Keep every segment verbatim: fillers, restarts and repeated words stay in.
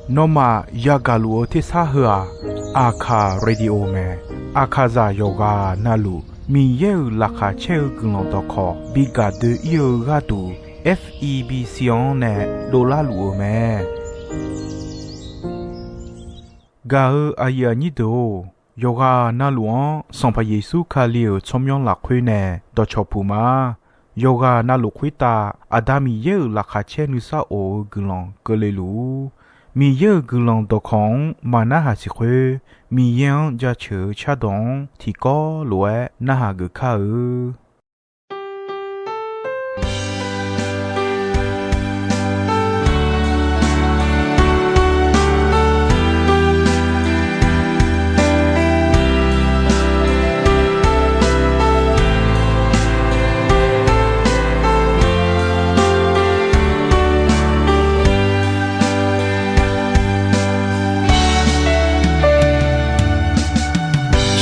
Nawmaf yagaq luf-eu tersar heu-aq, Aqkaq Radio mae. Aqkaqzaq yawqghaq navluf Miqyaer-euq laqkhaq caer-eu guiqlanq dawqkawq bi gaq doe-ir-eu gharduq, F E B C-anr nae dovlar luf-eu mae. Gaq-eu aqyuif aqnyir deuq-or, yawqghaq navluf-anr Sanqpaq Yeqsur Kali-euq tsawrmyanr lafkhoer nae dawqcawq puq ma. Yawqghaq navluf khoertav Aqda Miqyaer-euq laqkhaq caer nuisar of-eu guiqlanq keuvle luf-ur. Miqyaer-euq guiqlanq dawqkawq-anr maqnarhaq siq khoer, Miqyaer-anr jaceuq-eu cardawq-anr tiqkawv lof-aer narhaq geuf kar-eu.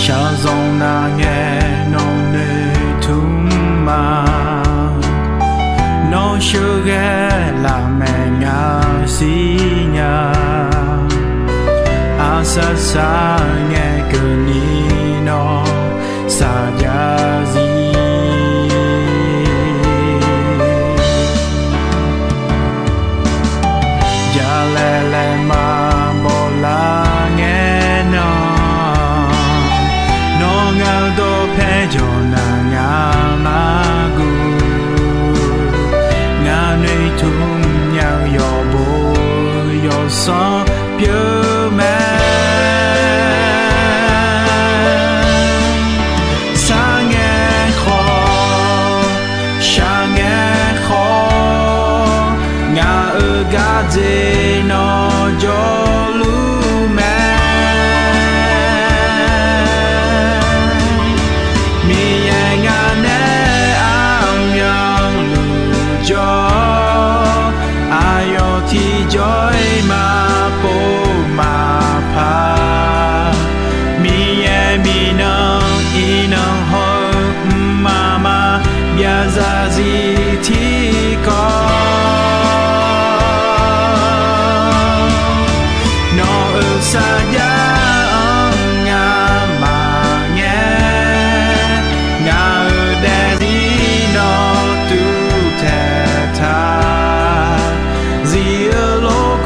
Shaqzanq nav ngae nawq noeq tmr ma. Nawr sheuqghae lafmaeq nga siqnya. Aqsaq saq ngae keuvni nawr saqjav zir. Jalaeq laeqma bawlar ngae nan, nawr ngaq-eu dawqpae jawq naq ngaq-anr narguv. Ngaq noeqtmq nya-eu yawqbo yawqsanr pyeuf mae. Sar ngae khawf, shaq ngae khawf, ngaq-euq gardzer nawr jawrluf mae. Miqyaer ngaq nae armyanluf jawr, aqyawf tiqjawr-iq maqpov maqpar. Miqyaer miqnan iqnan hawr-eu mqmaq maqbyav zarzir tiqkawv. Nawq-euq sarjax-anr ngamaf ngae, ngaq-euq daefzir nawr tuvtaeq taq. Zir-eu lof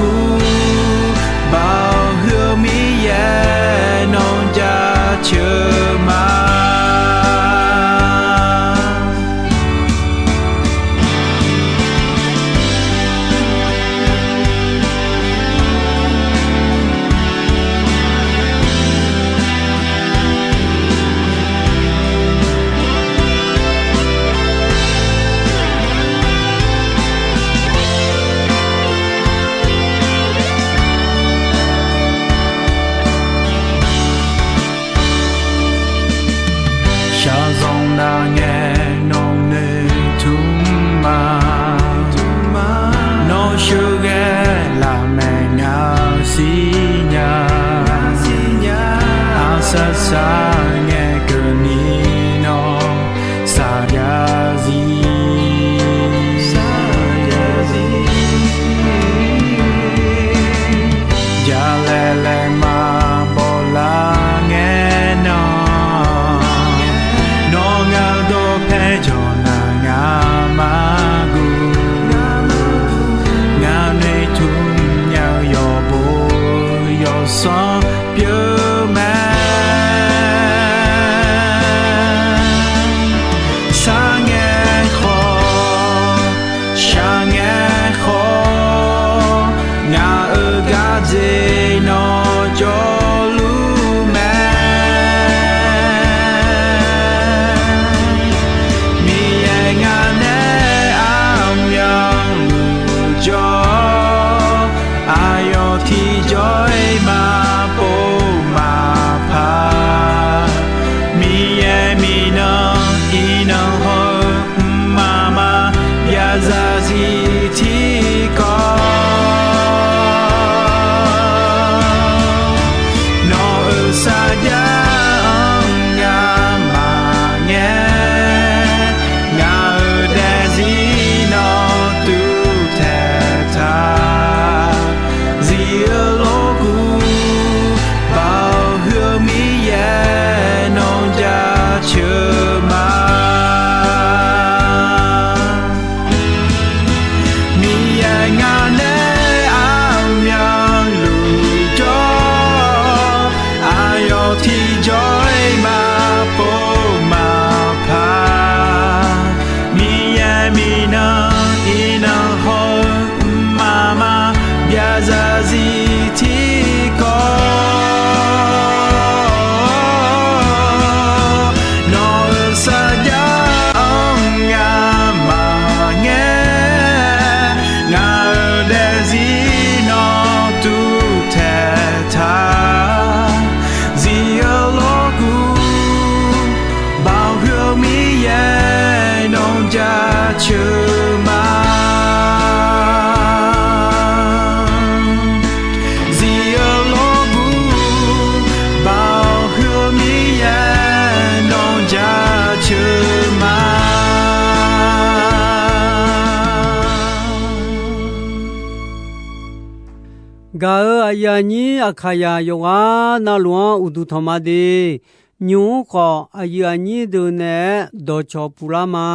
Gaq-euq aqyuif aqnyir Aqkaqyaq yawqghaq navluf-anr uqduq tanq ma de. Nymq-mr khawf, aqyuif aqnyir deuq naeq-aer dawqcawq puq lar ma.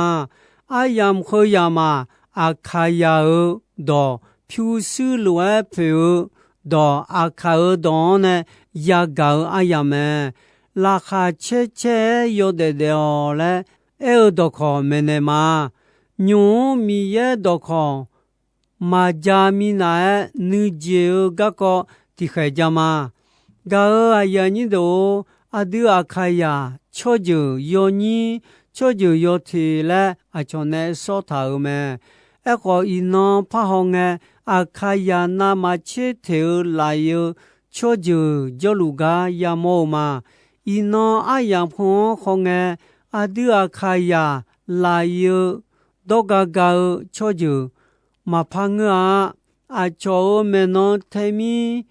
Aryamq heu yamq-aq, Aqkaqyaq-euq dawq pyurshuir lof-aer poeq-eu dawq, Aqkaq-euq dawq-anr nae yagaq-eu aryamq mae. Laqkhaq caer caer-aer yawdaef daef-awq laer aer-eu dawqkawq maeqnaeq ma. Nymq-mr Miqyaer dawqkawq maqja minav-aer nuijeq-eu garkawv tiqkhaeq ja ma. Gaq-euq aqyuif aqnyir deuq-or, aqdui Aqkaqyaq tsawrjeuq yawnyir, tsawrjeuq yawteq laer aqcawq nae sawr taq-euq mae. Aerkhawf, iqnan parhaw ngae, Aqkaqyaq navmaqtser teq-eu laf-iq-eu tsawrjeuq jawrluf gar yamawr-eu ma. Iqnan aryamq heu-anr hawngae, aqdui Aqkaqyaq laf-iq-eu dawrga ga-eu tsawrjeuq maqpar ngeur-a. Aqcawq-euq maeqnan taemir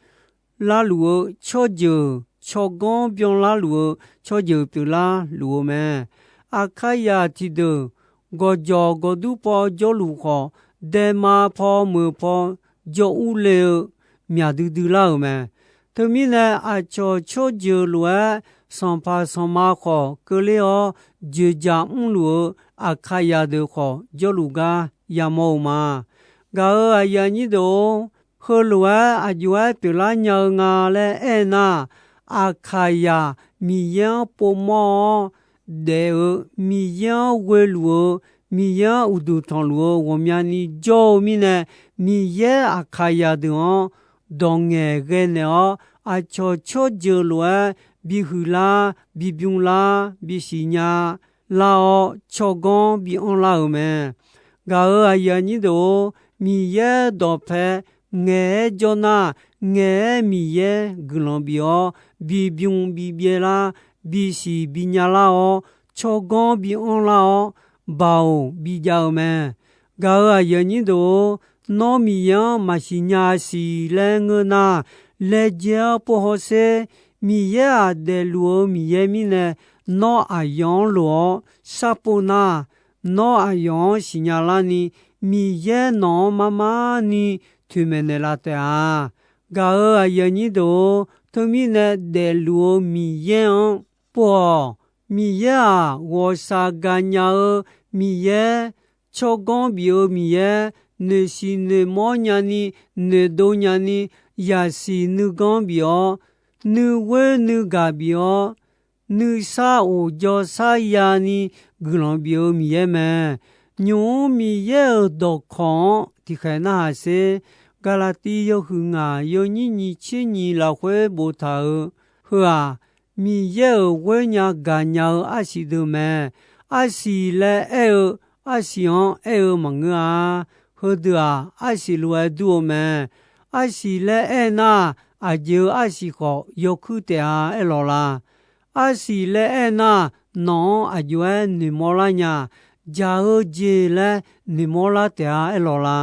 larluf-eu tsawrjeuq, tsawrganr byanlar luf-eu tsawrjeuq pyeuflar luf-eu mae. Aqkaqyaq tiqdeuq gawqjawq gawqdur paw jawrluf khawf, daema paw meuq paw jawr urle-eu myaq duidui lar-euq mae. Teumirnae, aqcawq tsawrjeuq lof-aer sanqpaq sanqma khawf keuvler-awr, joeqjaq mrluf-eu Aqkaqyaq deuq khawf jawrluf gar yamawr-eu ma. Gaq-euq aqyuif aqnyir deuq-or, heulof-aer aqjox-aer pyeuflar nya-eu nga laer aernar, Aqkaqyaq Miqyaer-anr povmawr-awr daef-eu, Miqyaer-anr ghoeluf-eu, Miqyaer-anr uqduq tanqluf-eu ghawqmyani jawr-eu mirnae, Miqyaer Aqkaqyaq deuq-anr dawq ngaeqghae naeq-awr, aqcawq tsawrjeuq lof-aer bihuiq lar, bibymr lar, bisiq nya lar-awr, tsawrganr bianr lar-euq mae. Gaq-euq aqyuif aqnyir deuq-or, Miqyaer dawqpae ngaeq-aer jawr nar, ngaeq-aer Miqyaer guiqlanq bif-awr, bibymr bibyaev lar, bisiq binya lar-awr, tsawrganr bianr lar-awr, baoq bijav-eu mae. Gaq-euq aqyuif aqnyir deuq-or, nawr Miqyaer-anr maqsiq nya siq laer ngeur nar, laejae-awr pov hawsher. Miqyaer-aq, daefluf-eu Miqyaer mirnae, nawr aqyawf-anr lof-awr sharpov nar, nawr aqyawf-anr siqnya larni, Miqyaer nawq-anr marmarni toeqmaeq naeqlaf taef-a. Gaq-euq aqyuif aqnyir deuq-or, teumirnae daefluf-eu Miqyaer-anr pov-awq. Miqyaer-aq, ghawqshaq gaqnya-eu Miqyaer, tsawrganr bif-eu Miqyaer, noeqsiq noeqmawr nyani, noeqdov nyani, yaqsiq nuiganr bif-awr, nuighoer nuigaq bif-awr, nuisar of jawrsar yani guiqlanq bif-eu Miqyaer mae. Nymq-mr Miqyaer-euq dawqkawq-anr tiqkhaeq narhaq sher. Gaqlaqtiv yawhuiq ngaq yawnyir nyiq tser nyiq lafkhoer boftaq-euq heu-aq, Miqyaer-euq ghoer nya gaqnya-eu arsiq deuq mae. Arsiq laer aer-eu, arsiq-anr aer-eu maqngeur-a. Heudeuq-aq, arsiq lof-aer dur-eu mae. Arsiq laer aer nar, aqjeq-eu arsiq khawf yawkuir taef-a aerlawq la? Arsiq laer aer nar, nawq-anr aqjox-aer noeqmawr lar nya, jaq-eu jeq laer noeqmawr lar taef-a aerlawq la?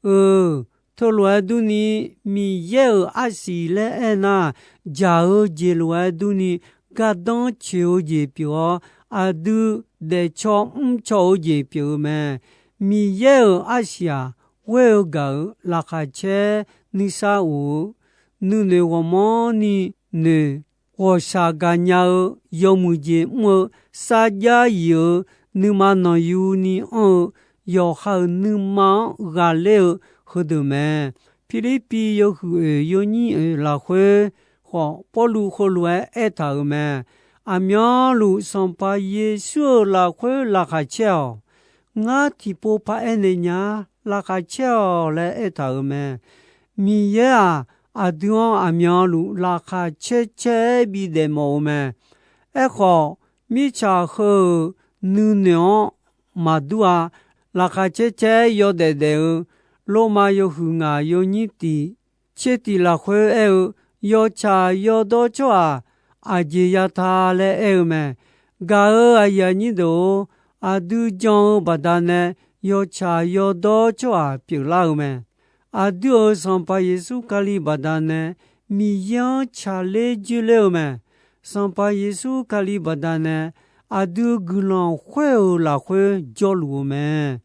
Eu, teulof-aer durni, Miqyaer-euq arsiq laer aer nar, jaq-eu jeq lof-aer durni, gardanr coeq-eu jeq pyeuf-awr, aqdui daefcaw mrcaw-eu jeq pyeuf-eu mae. Miqyaer-euq arsiq-aq, ghoer-eu gaq-euq laqkhaq caer nuisar of-eu, nuinoeq ghawqmanrni noeq, ghawqshaq gaqnya-eu, yawmuiq jeq mr-eu, sarjax yif-eu, nuima nanqyuni anr-eu, yawqha-euq nuima-anr ghaqler-eu heudeuq mae. Pirlirpiv yawhuiq oeq yawnyir oeq lafkhoer khawf, Pawrluv heulof-aer aertaq-euq mae. Aqmyanluf Sanqpaq Yeqsur-euq lafkhoer laqkhaq caer-awq. Ngar tiqpov paraer naeq nya-a, laqkhaq caer-awq laer aertaq-euq mae. Miqyaer-aq, aqdui-anr aqmyanluf laqkhaq caer caer-aer bidaef mawf-eu mae. Aerkhawf, mirtsaq heu-euq nuinoeq-anr maqdur-a. Laqkhaq caer caer-aer yawdaef daef-eu, Lormav yawhuiq ngaq yawnyir tiq tser tiq lafkhoer aer-eu, yawtsaq yawdawr tsawrhaq aqjeq yata laer aer-eu mae. Gaq-euq aqyuif aqnyir deuq-or, aqdui jan-eu baqdanae yawtsaq yawdawr tsawrhaq pyeuflar-eu mae. Aqdui-euq Sanqpaq Yeqsur Kali baqdanae Miqyaer-anr tsaqler joerler-eu mae. Sanqpaq Yeqsur Kali baqdanae aqdui guiqlanq khoer-euq lafkhoer jawrluf-eu mae.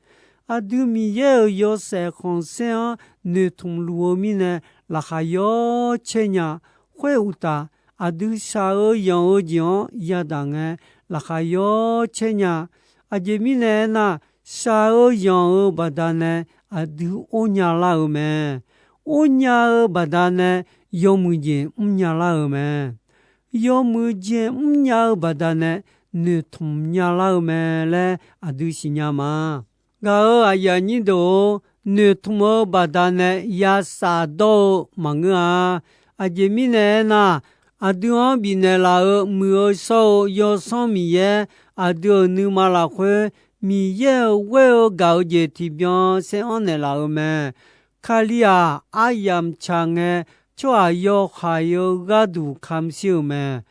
Aqdui Miqyaer-euq yawshaef khanqsaer-anr noeqtmq luf-eu mirnae, laqkhaq yawr caer nya. Khoeruqtaf, aqdui shaq-eu yanq-eu jeq-anr yadaq ngae, laqkhaq yawr caer nya. Aqjeq mirnae aernar, shaq-eu yanq-eu baqdanae aqdui or nya lar-eu mae. Or nya-eu baqdanae yawmuiq jeq mrnya lar-eu mae. Yawmuiq jeq mrnya-eu baqdanae noeqtmq nya lar-eu mae laer aqdui siqnya ma. Gaq-euq aqyuif aqnyir deuq-or, noeqtmq-eu baqdanae ya shafdawr-eu maqngeur-a. Aqjeq mirnae aernar, aqdui-anr bifnaeq laf-euq muiq-eu shawr-eu Yawsanr Miqyaer, aqdui-euq nuima lafkhoer Miqyaer-euq ghoer-eu gaq-eu jeq tiqbyan saer-anr naeqlaf-euq mae. Kali-aq, aryamq tsaq ngae, tsawrhaq yawhaiq-eu gharduq kamq shir-euq mae.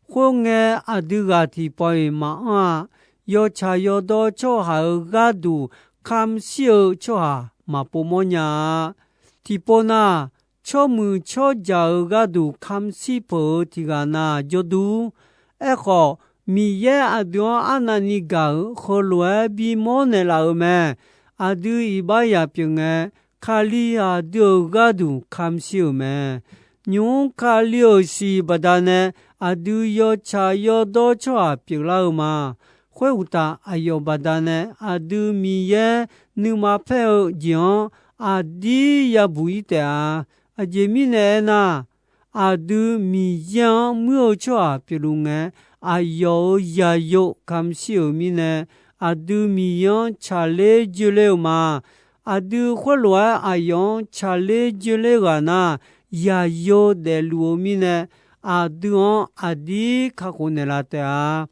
Khoerngae, aqdui ghaq tiqpawf-iq maqanr-a. Yawtsaq yawdawr tsawrhaq-euq gharduq kamq shir-eu tsawrhaq maqpov mawrnya-a. Tiqpov nar, tsawrmuiq tsawrjaq-euq gharduq kamq shir peuq-eu tiqghaq na jawrdur. Aerkhawf, Miqyaer aqdui-anr arnavni gaq-euq heulof-aer bimawr naeqlaf-euq mae. Aqdui iqbax yaq pyeuf ngae, Kali aqdui-euq gharduq kamq shir-euq mae. Nymq-mr Kali-euq siq baqdanae aqdui yawtsaq yawdawr tsawrhaq pyeuflar-eu ma. Khoeruqtaf, aqyawf baqdanae aqdui Miqyaer nuima paer-eu jeq-anr aqdir yabuq-ir taef-a. Aqjeq mirnae aernar, aqdui Miqyaer-anr muir-eu tsawrhaq pyeufluf ngae, aqyawf-euq yaqyo kamq shir-euq mirnae, aqdui Miqyaer-anr tsaqler joerler-eu ma. Aqdui khoerlof-aer aqyawf-anr tsaqler joerler ghaq nar, yaqyo daefluf-eu mirnae, aqdui-anr aqdir kakhof naeqlaf taef-a.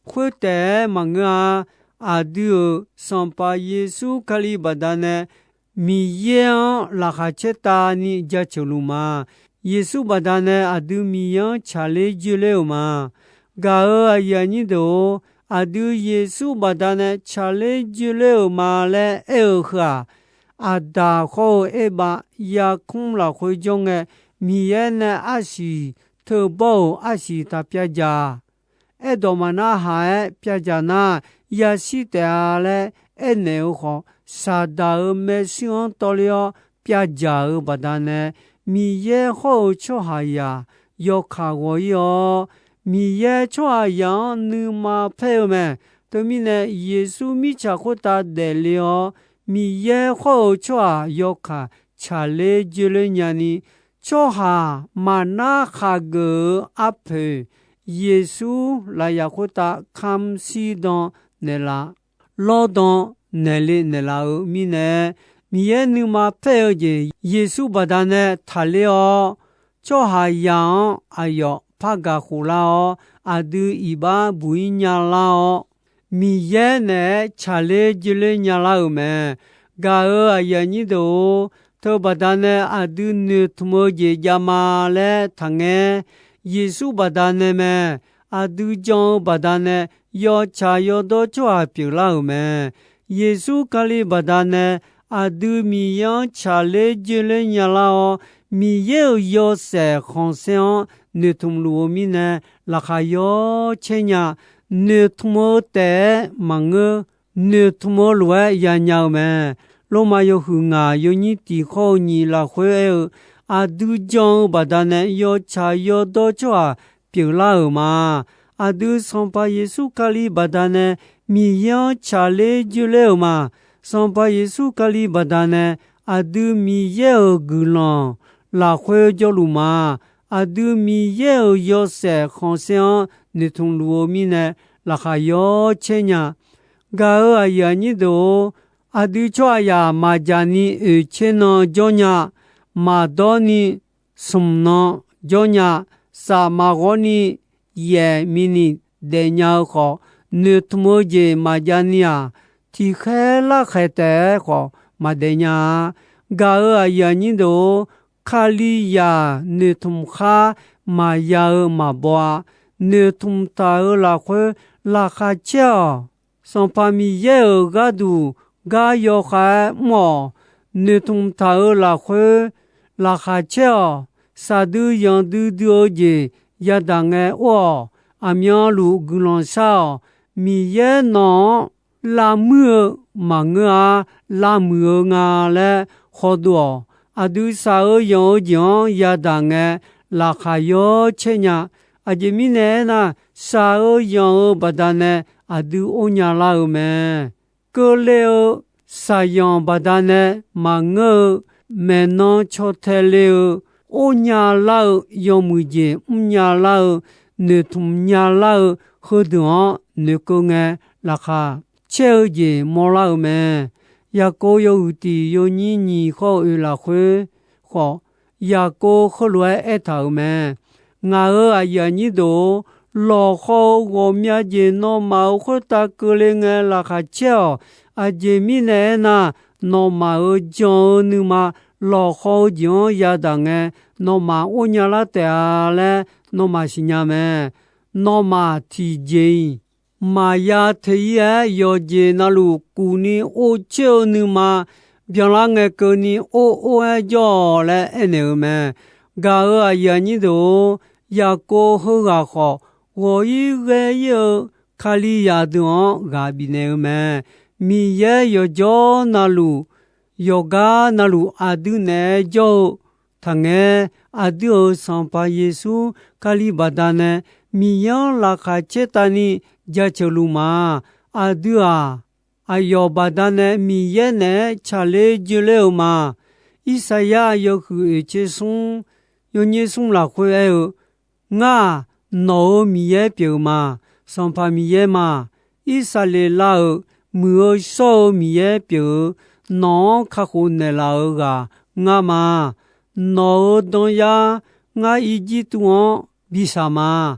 Khoertaef-aer maqngeur-a. Aqdui-euq Sanqpaq Yeqsur Kali baqdanae Miqyaer-anr laqkhaq caertavni jaceuq luf ma. Yeqsur baqdanae aqdui Miqyaer-anr tsaqler joerler-euq ma. Gaq-euq aqyuif aqnyir deuq-or, aqdui Yeqsur baqdanae tsaqler joerler-euq ma laer aer-eu heu-aq, Aqdaq hawr-eu Erbav yarkmr lafkhoer jawr ngae, Miqyaer nae arsiq teubawr-euq arsiq taq pyavdzaq. Aerdawq maqnar haq-aer pyavdzaq nar, yashir taef-a laer aernaeq-eu khawf, Saqdaq-euq maershuir-anr tawvler-awr pyavdzaq-euq baqdanae, Miqyaer hawr-eu tsawrhaqzaq yawkaq ghawq-ir-awr, Miqyaer tsawrhaqzaq-anr nuima paer-eu mae. Teumirnae, Yeqsur mirtsaq khoertav daefle-awr, Miqyaer hawr-eu tsawrhaq yawkaq tsaqler joerler nyani, tsawrhaq maqnar khaqgeuf-eu arpoeq, Yeqsur lafyaq khoertav kamq shirdan naeqlaf, lawrdan naeqle naeqlaf-euq mirnae, Miqyaer nuima paer-eu jeq Yeqsur baqdanae taqler-awr, tsawrhaqzaq-anr aqyawf par gaq khof lar-awr, aqdui iqbax buq-ir nya lar-awr, Miqyaer naeq-aer tsaqler joerler nya lar-euq mae. Gaq-euq aqyuif aqnyir deuq-or, teubaqda nae aqdui noeqtmq-eu jeq jav ma laer taqngaer. Yeqsur baqda nae mae. Aqdui jan-eu baqda nae yawtsaq yawdawr tsawrhaq pyeuflar-euq mae. Yeqsur Kali baqda nae aqdui Miqyaer-anr tsaqler joerler nya lar-awr, Miqyaer-euq yawshaef khanqsaer-anr noeqtmq luf-eu mirnae, laqkhaq yawr caer nya. Noeqtmq-eu taef-aer maqngeur, noeqtmq-eu lof-aer yanya-eu mae. Lormav yawhuiq ngaq yawnyir tiq hawr-eu nyiq lafkhoer aer-eu, aqdui jan-eu baqda nae yawtsaq yawdawr tsawrhaq pyeuflar-euq ma. Aqdui Sanqpaq Yeqsur Kali baqda nae Miqyaer-anr tsaqler joerler-euq ma. Sanqpaq Yeqsur Kali baqda nae aqdui Miqyaer-euq guiqlanq lafkhoer jawrluf ma. Aqdui Miqyaer-euq yawshaef khanqsaer-anr noeqtmq luf-eu mirnae, laqkhaq yawr caer nya. Gaq-euq aqyuif aqnyir deuq-or, aqdui tsawrhaqzaq maqjaq ni oeq caer nan jawr nya. Maqdawr ni smq nan jawr nya. Saf maqghawr ni yaef miniq daefnya-eu khawf, noeqtmq-eu jeq maqjav ni-aq, tiqkhaer larkhaeq taef-aer khawf maqdaef nya-a. Gaq-euq aqyuif aqnyir deuq-or, Kalizaq noeqtmq khar maqya-eu maqbaw-a. Noeqtmq taq-euq lafkhoer laqkhaq caer-awq. Sanqpaq Miqyaer-euq gharduq gar yawkhav-aer mr-awq. Noeqtmq taq-euq lafkhoer laqkhaq caer-awq. Shaqdui yanqdui dui-eu jeq yadaq ngae or-awq. Aqmyanluf guiqlanq shar-awq. Miqyaer nawq-anr lavmuir-eu maqngeur-ar, lavmuiq-eu nga laer khawdov-awq. Aqdui shaq-eu yanq-eu jeq-anr yadaq ngae, laqkhaq yawcaer nya. Aqjeq mirnae aernar, shaq-eu yanq-eu baqdanae aqdui or nya lar-eu mae. Keuvle-eu shaqyanq baqdanae maqngeur-eu, maeqnan caw tae le-eu, or nya lar-eu, yawmuiq jeq mr nya lar-eu, noeqtmq nya lar-eu, heudeuq-anr noeqkeuv ngae, laqkhaq caer-eu jeq mawrlar-eu mae. Yaqkov yawhuiq tiq yawnyir nyiq khawr-eu oeq lafkhoer khawf, Yaqkov heulof-aer aertaq-euq mae. Ngaq-euq aqyuif aqnyir deuq-or, lawqhaw-eu ghawqmya jeq nawmaf-euq khoertav keuvle ngae laqkhaq caer-awq. Aqjeq mirnae aernar, nawmaf-euq jan-eu nuima lawqhaw-eu jeq-anr yadaq ngae, nawmaf or nya lar taef-a laer nawmaf siqnya mae. Nawmaf tiqjeq-iq maqya te-ir-aer, yawqjeq navluf kuf ni or coer-eu nuima byanlar ngae keuvni or or-aer jawr-awq laer aernaeq-eu mae. Gaq-euq aqyuif aqnyir deuq-or, Yaqkov heughaq khawf, ghawq-ir ghae-ir-eu Kalizaq deuq-anr ghaq bifnaeq-eu mae. Miqyaer yawqjawr navluf, yawqgar navluf aqdui naeq-aer jawr-eu taqngae, aqdui-euq Sanqpaq Yeqsur Kali baqdanae Miqyaer-anr laqkhaq caertavni jaceuq luf ma. Aqdui-aq, aqyawf baqdanae Miqyaer naeq-aer tsaqler joerler-eu ma. Irsaqyar yawhuiq oeq tser smr, yawnyir smr lafkhoer aer-eu, Ngar-aq, nawq-euq Miqyaer pyeuf-eu ma. Sanqpaq Miqyaer ma. Irsaqleqlav-euq muiq-eu shawr-eu Miqyaer pyeuf-eu, nawq-anr kakhof naeqlaf-euq ghaq ngar ma. Nawq-euq danyar ngar Irjirtuv-anr bi shaq ma.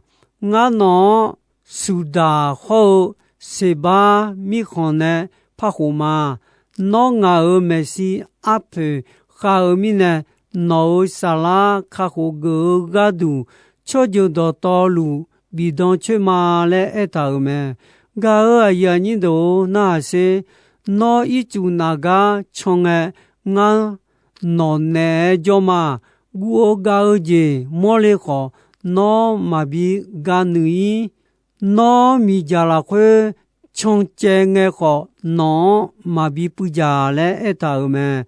Ngar nawq-anr Suqdaq hawr-eu Seqbar mirkhanq nae parkhof ma. Nawr ngaq-euq maeqshi arpoeq khav-eu mirnae, nawq-euq saflar kakhof geuf-eu gharduq, tsawrjeuq dawqtawvluf bifdan coer ma laer aertaq-euq mae. Gaq-euq aqyuif aqnyir deuq-or, narhaq sher. Nawr ircuf nafgar can ngae, ngar nawq naeq-aer jawr ma. Guv-eu gav-eu jeq mawrle khawf, nawr maqbi ga nuiq-ir. Nawr miqdzaq lafkhoer cancaev ngae khawf, nawq-anr maqbi puivdzaq laer aertaq-euq mae.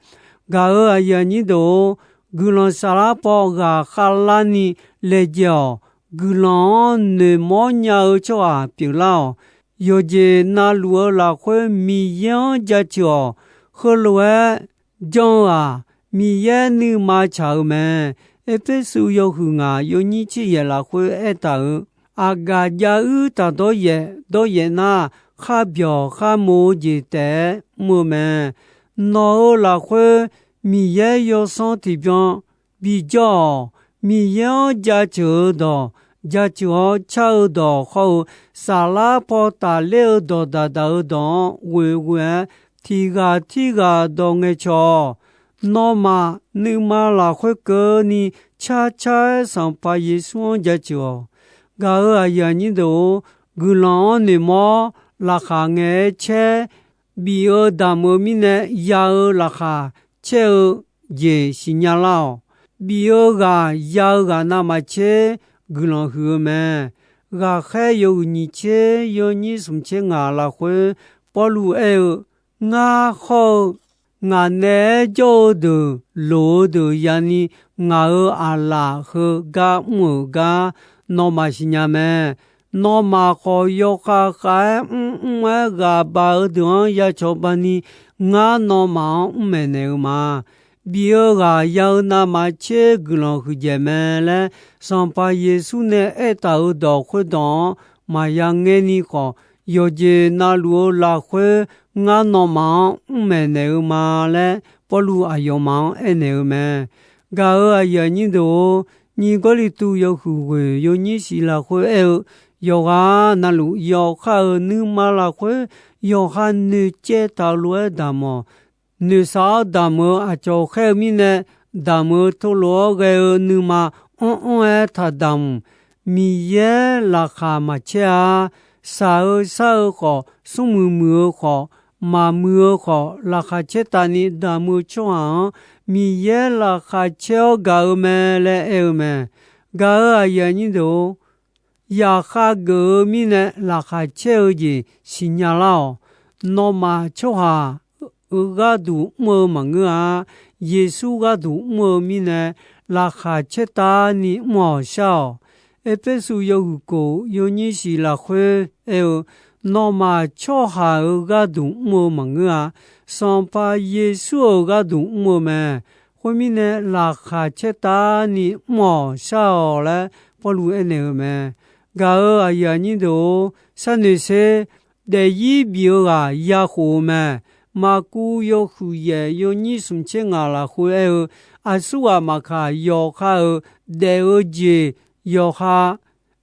Gaq-euq aqyuif aqnyir deuq-or, guiqlanq saflar paw ghaqkhav larni laejae-awq. Guiqlanq-anr noeqmawr nya-eu tsawrhaq pyeuflar-awq. Yawqjeq navluf-eu lafkhoer Miqyaer-anr jaceuq-awq. Heulof-aer janr-eu-aq, Miqyaer nuima tsaq-euq mae. Erpersu yawhuiq ngaq yawnyir tser yaef lafkhoer aertaq-euq, aqgaf jav uir taq dawryaef dawryaef nar, kharbyawq kharmoq-eu jeq taef-aer mr-eu mae. Nawq-euq lafkhoer Miqyaer yawsanr tiqbyan bijawr-awq. Miqyaer-anr jaceuq-eu dawq, jaceuq-awr car-eu dawq hawr-eu, saflar paw tafler-eu dawq daqdaq-eu dawq-anr ghoeghoe-aer, tiq ghaq tirghaq dawq ngaeqcawq-awq. Nawmaf nuima lafkhoer keuvni carcar-aer Sanqpaq Yeqsur-anr jaceuq-awq. Gaq-euq aqyuif aqnyir deuq-or, guiqlanq-anr noeqmawr, laqkhaq ngaeq-aer caer, bif-eu damq-eu mirnae ya-eu laqkhaq caer-eu jeq siqnya lar-awq. Bif-eu ghaq ya-eu ghaq navmaqtser guiqlanq huiq-eu mae. Ghaqkhaer yawhuiq nyiq tser yawnyir smq tser ngaq lafkhoer Pawrluv aer-eu, Ngar hawr-eu ngaq naeq-aer jawr-eu deuq loq-eu deuq yani ngaq-euq aqlaf heugar mr-euq gar nawmaf siqnya mae. Nawmaf khawf yawkhav khav-aer mrmr-aer ghaq baq-eu deuq-anr ya cawba ni, ngar nawmaf-anr mr maeqnaeq-eu ma. Bif-eu ghaq ya-eu navmaqtser guiqlanq huiqdzaeq mae laer, Sanqpaq Yeqsur nae aertaq-euq dawq khoerdawq-anr maqya ngaer ni khawf, yawqjeq navluf-eu lafkhoer ngar nawmaf-anr mr maeqnaeq-eu ma laer, Pawrluv aqyawfmaf-anr aernaeq-eu mae. Gaq-euq aqyuif aqnyir deuq-or, nyiq Gawrliqtu yawhuiq ghoeq yawnyir shif lafkhoer aer-eu, yawqghaq navluf yawqha-euq nuima lafkhoer yawqha noeqcaev taq-eu lof-aer damq-awq. Noeqshaq-awr damq-eu aqcawq khaer-eu mirnae, damq-eu teulof-awr ghae-eu nuima anr anr-aer taqdamq. Miqyaer laqkhaq maqcaer-a. Shaq-eu shar-eu khawf, smrmuiq muiq-eu khawf, maqmuiq-eu khawf, laqkhaq caertavni damq-eu tsawrhaq-anr Miqyaer laqkhaq caer-awr gaq-eu mae laer aer-eu mae. Gaq-euq aqyuif aqnyir deuq-or, yaqkhav geuf-eu mirnae laqkhaq caer-eu jeq siqnya lar-awq. Nawmaf tsawrhaq-euq gharduq mr-eu maqngeur-a. Yeqsur gharduq mr-eu mirnae, laqkhaq caertavni mr-awq shar-awq. Erpersu yawhuiq kof yawnyir shiq lafkhoer aer-eu, Nawmaf tsawrhaq-euq gharduq mr-eu maqngeur-a. Sanqpaq Yeqsur-euq gharduq mr-eu mae. Khoermirnae, laqkhaq caertavni mr-awq shar-awq laer Pawrluv aernaeq-eu mae. Gaq-euq aqyuif aqnyir deuq-or, sharnoeq sher. Daefzir bif-eu ghaq yakhof-eu mae. Maqkuv yawhuiq yaef yawnyir smq tser ngaq lafkhoer aer-eu, aqsurghaq maqkaq, yawqha-euq daef-eu jeq yawqha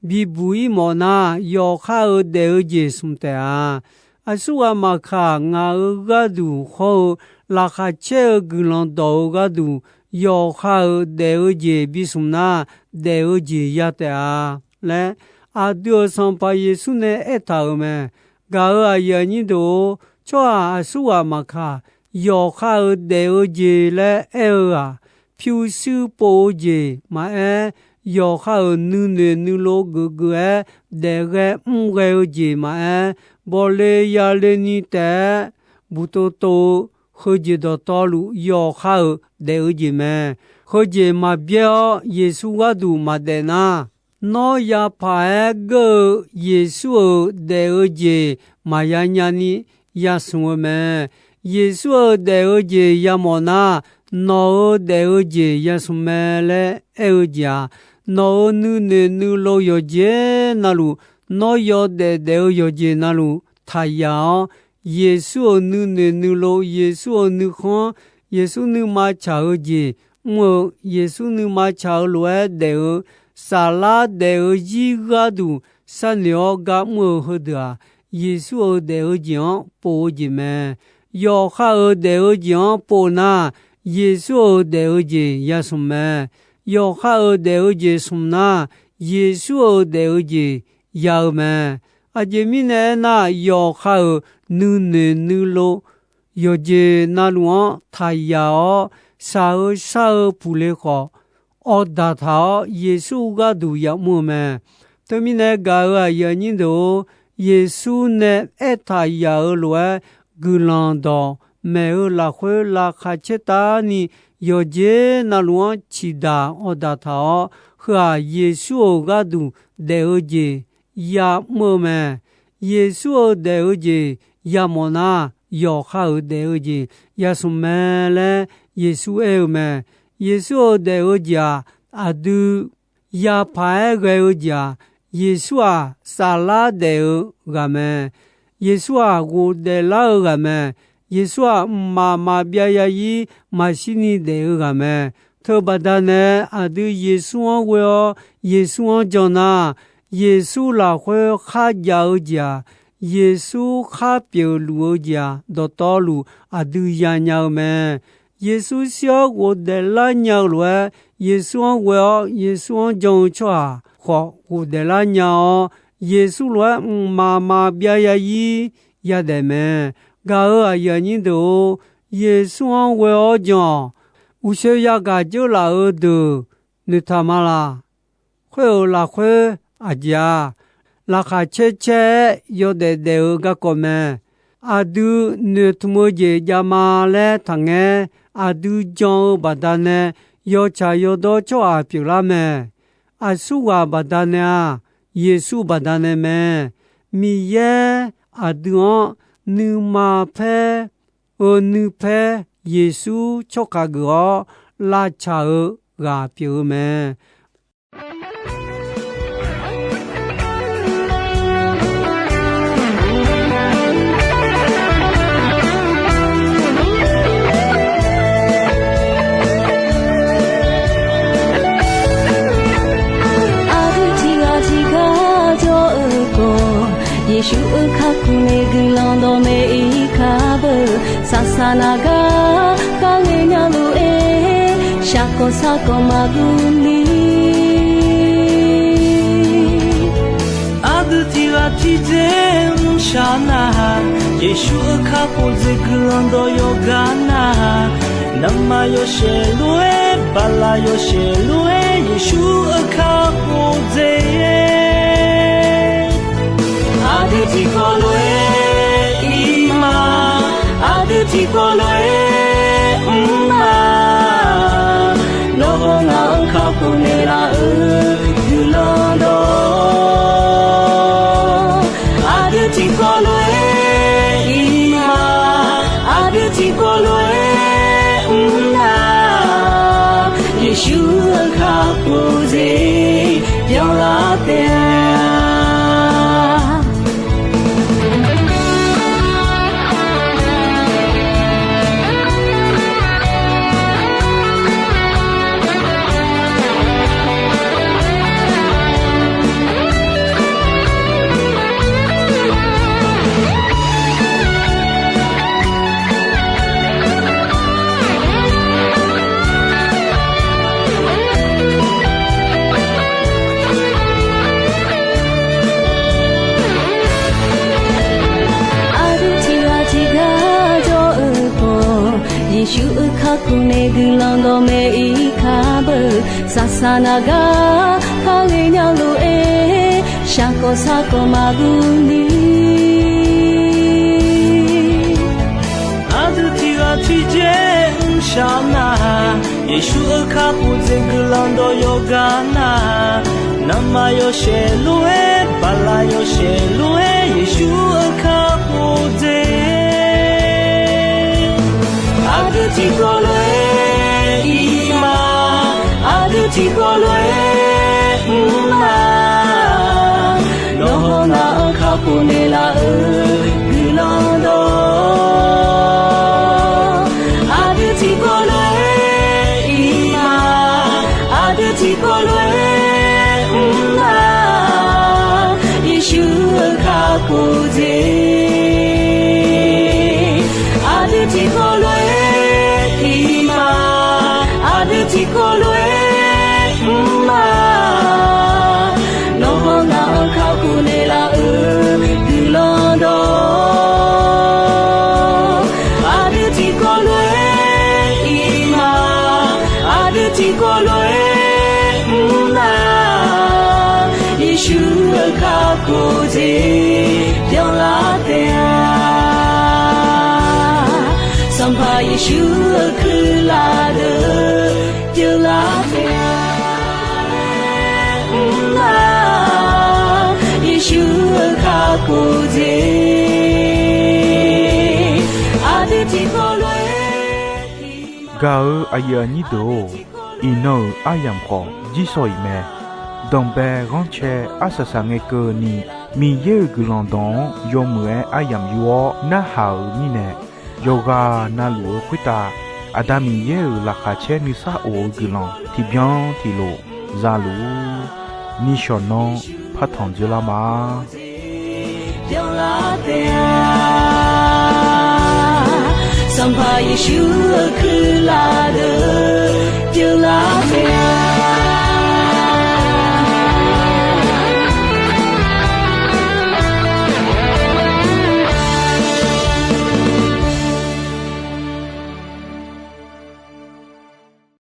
bibuq-ir mawfnar, yawqha-euq daef-eu jeq smq taef-a. Aqsurghaq maqkaq, ngaq-euq gharduq hawr-eu laqkhaq caer-eu guiqlanq dawq-eu gharduq, yawqha-euq daef-eu jeq bismq nar, daef-eu jeq ya taef-a laer, aqdui-euq Sanqpaq Yeqsur nae aertaq-euq mae. Gaq-euq aqyuif aqnyir deuq-or, tsawrhaq aqsurghaq maqkaq, yawqha-euq daef-eu jeq laer aer-eu-aq, pyurshuir pov-eu jeq maqaer, yawqha-euq nuinoeq nuilov geufgeuf-aer daef ghae mr ghae-eu jeq maqaer, bawqle yale ni taef-aer buqtov tov-eu heujeq dawqtawvluf yawqha-euq daef-eu jeq mae. Heujeq maqbyaer-awr Yeqsur gharduq maqdaef nar, nawr yapaq-aer geur-eu Yeqsur-euq daef-eu jeq maqya nyani yasmq-eu mae. Yeqsur-euq daef-eu jeq yamawf nar, nawq-euq daef-eu jeq yasmq mae laer aer-eu jeq-aq, nawq-euq nuinoeq nuilov yawqjeq navluf, nawr yawdaef daef-eu yawqjeq navluf taqyaq-awr, Yeqsur-euq nuinoeq nuilov, Yeqsur-euq nuikhanr, Yeqsur nuima tsaq-eu jeq mr-eu, Yeqsur nuima tsaq-eu lof-aer daef-eu, saflar daef-eu zir gharduq sharnoeq-awr gar mr-eu heudeuq-aq, Yeqsur-euq daef-eu jeq-anr pov-eu jeq mae. Yawqha-euq daef-eu jeq-anr pov nar, Yeqsur-euq daef-eu jeq yasmq mae. Yawqha-euq daef-eu jeq smq nar, Yeqsur-euq daef-eu jeq ya-eu mae. Aqjeq mirnae aernar, yawqha-euq nuinoeq nuilov yawqjeq navluf-anr taqyaq-awr, shaq-eu shar-eu puqle khawf, awqdaq taq-awr Yeqsur gharduq yamr-eu mae. Teumirnae gaq-euq aqyuif aqnyir deuq-or, Yeqsur nae aertaq yaq-eu lof-aer guiqlanq dawq maeq-eu lafkhoer laqkhaq caertavni yawqjeq navluf-anr ciqdaq awqdaq taq-awr, heu-aq Yeqsur-euq gharduq daef-eu jeq yamr-eu mae. Yeqsur-euq daef-eu jeq yamawf nar, yawqha-euq daef-eu jeq yasmq mae laer Yeqsur aer-eu mae. Yeqsur-euq daef-eu jeq-aq, aqdui yapaq-aer ghae-eu jeq-aq, Yeqsur-aq saflar daef-eu ghaq mae. Yeqsur-aq ghofdaef lar-eu ghaq mae. Yeqsur-aq mqmaq maqbyav yarzir maqshir ni daef-eu ghaq mae. Teubaqda nae aqdui Yeqsur-anr ghoe-awr Yeqsur-anr jan nar, Yeqsur lafkhoer kharjav-eu jeq-aq, Yeqsur khar pyeufluf-eu jeq-aq, dawqtawvluf aqdui yanya-eu mae. Yeqsur shir-awr ghofdaef lar nya-eu lof-aer, Yeqsur-anr ghoe-awr Yeqsur-anr jan-eu tsawrhaq khawf ghofdaef lar nya-awr, Yeqsur lof-aer mqmaq maqbyav yarzir yadaef mae. Gaq-euq aqyuif aqnyir deuq-or, Yeqsur-anr ghoe-awr jan-awq. Uqshoe yagaq dzeurlaf-eu deuq noeqtaq ma laq. Khoer-euq lafkhoer aqjeq-aq, laqkhaq caer caer-aer yawdaef daef-eu garkawv mae. Aqdui noeqtmq-eu jeq javma laer taqngaer, aqdui jan-eu baqdanae yawtsaq yawdawr tsawrhaq pyeuflar mae. Aqsurghaq baqdanae-aq, Yeqsur baqdanae mae. Miqyaer aqdui-anr nuima paer-eu nuipaer Yeqsur tsawrkaq geuf-awr lavtsaq-eu ghaq pyeuf-eu mae. Aqdui tiqghaq tiqgar jawr-eu khawf, Yeqsur-euq kakhof nae guiqlanq dawqmaeq-ir kar beu. Saqsaq naq gar kar ngae nya lof-aer, shaqkawq sarkawq maqguv ni. Aqdui tiqghaq tiqdzer mrshaq nar-aq, Yeqsur-euq kakhof dzaeq guiqlanq dawq yawqgar nar-aq, navmaqyawf shaeq lof-aer, baqlaq yawshaef lof-aer, Yeqsur-euq kakhof dzaeq-aer, aqdui tiqkawv lof-aer iqma Tiqkawv lof-aer mr ma, nawr ngaq-anr kakhof naeqlaf-eu guiqlanq dawq. Aqdui tiqkawv lof-aer ir ma, aqdui tiqkawv lof-aer mr na, Yeqsur-euq kakhof jeq byanlar taef-a. Aqdui tiqghaq tiqgar jawr-eu khawf, Yeqsur-euq kakhof nae guiqlanq dawqmaeq ir kar beu. Saqsaq naq gar kar ghae nya lof-aer, shaqkawq sarkawq maqguv ni. Aqdui tiqghaq tiqjeq mrshaq nar, Yeqsur-euq kakhof jeq guiqlanq dawq yawqgar nar, navmaqyawshaef lof-aer, baqlaq yawshaef lof-aer, Yeqsur-euq kakhof jeq. Aqdui tiqkawv lof-aer ir ma, aqdui tiqkawv lof-aer mr ma, nawr ngaq-anr kakhof naeqlaf-eu guiqlanq dawq. Aqdui tiqkawv lof-aer ir ma, aqdui tiqkawv lof-aer mr ma, Yeqsur-euq kakhof jeq. Aqdui tiqkawv lof-aer ir ma, aqdui tiqkawv lof-aer mr ma, nawr ngaq-anr kakhof naeqlaf-eu guiqlanq dawq. Aqdui tiqkawv lof-aer ir ma, aqdui tiqkawv lof-aer mr ma, Yeqsur-euq kakhof jeq byanlar taef-a. Sanqpaq Yeqsur-euq kuirlaf deuq pyeuflar taef-a. Mr ma, Yeqsur-euq kakhof jeq. Aqdui tiqkawv lof-aer ir ma. Gaq-eu aqyuif aqnyir deuq-or, iqnan-euq aryamq khawf jirsawq iq mae. Danqbae ghanrcae arsaq saq ngae keuvni, Miqyaer-euq guiqlanq dawq-anr yawmuiq-aer aryamq yur-awr narhaq-euq mirnae, yawqghaq navluf-eu khoertav Aqda Miqyaer-euq laqkhaq caer nuisar of-eu guiqlanq tiqbyan tiqlof za luf-ur. Nishawq nanr partanq dzoerlar ma. Sanqpaq Yeqsur-euq kuirlaf deuq pyeuflar taef-a.